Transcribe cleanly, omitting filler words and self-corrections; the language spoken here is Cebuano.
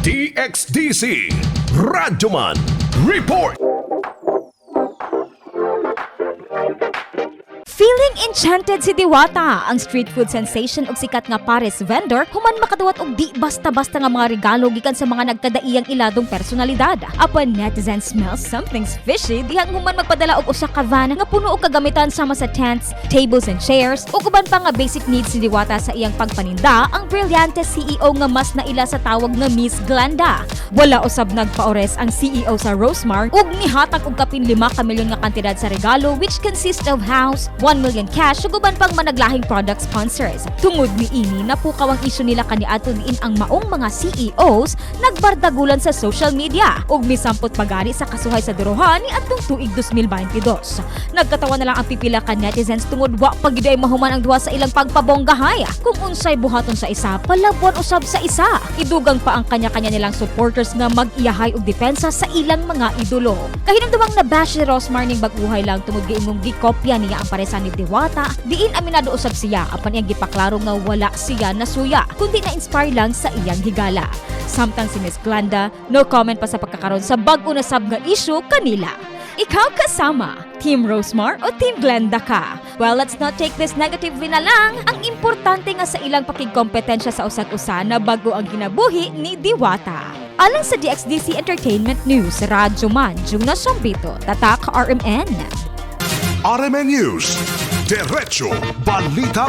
DXDC Radyoman Report. Feeling enchanted si Diwata, ang street food sensation ug sikat nga pares vendor, human makaduwat og di basta-basta nga mga regalo gikan sa mga nagkadaiyang iladong personalidad. Apan netizens smell something's fishy dihang human magpadala og usa ka van nga puno og kagamitan sama sa tents, tables and chairs ug uban pa nga basic needs ni Diwata sa iyang pagpaninda, ang brilyante CEO nga mas naila sa tawag nga Miss Glenda. Wala usab nagpaores ang CEO sa Rosemar ug nihatag og kapin 5 ka milyon nga kantidad sa regalo, which consists of house, 1 million cash ug uban pang managlahing product sponsors. Tungod niini, napukaw ang isyu nila kaniadto diin ang maong mga CEOs nagbardagulan sa social media ug misampot pagani sa kasuhay sa duruhan ni adtong tuig 2022. Nagkatawa na lang ang pipila ka netizens tungod wa pa gyud ay mahuman ang duha sa ilang pagpabonggahay. Kung unsay buhaton sa isa, palabwan usab sa isa. Idugang pa ang kanya-kanya nilang supporters nga mag-iyahay og depensa sa ilang mga idolo. Kahinumdumang na-bash si Rosmar ning bag-uhay lang tungod giingong gikopya niya ang paresan ni Diwata, diin aminado usab siya apan iyang gipaklaro nga wala siya nasuya, kundi na-inspire lang sa iyang higala. Samtang si Miss Glenda, no comment pa sa pagkakaroon sa bag-o na sab nga issue kanila. Ikaw kasama, Team Rosmar o Team Glenda ka? Well, let's not take this negatively na lang. Ang importante nga sa ilang pakigkompetensya sa usag-usa na bago ang ginabuhi ni Diwata. Alang sa DXDC Entertainment News, Radyo Man, Juna Sombito, Tatak RMN. RMN News. Diretso Balitang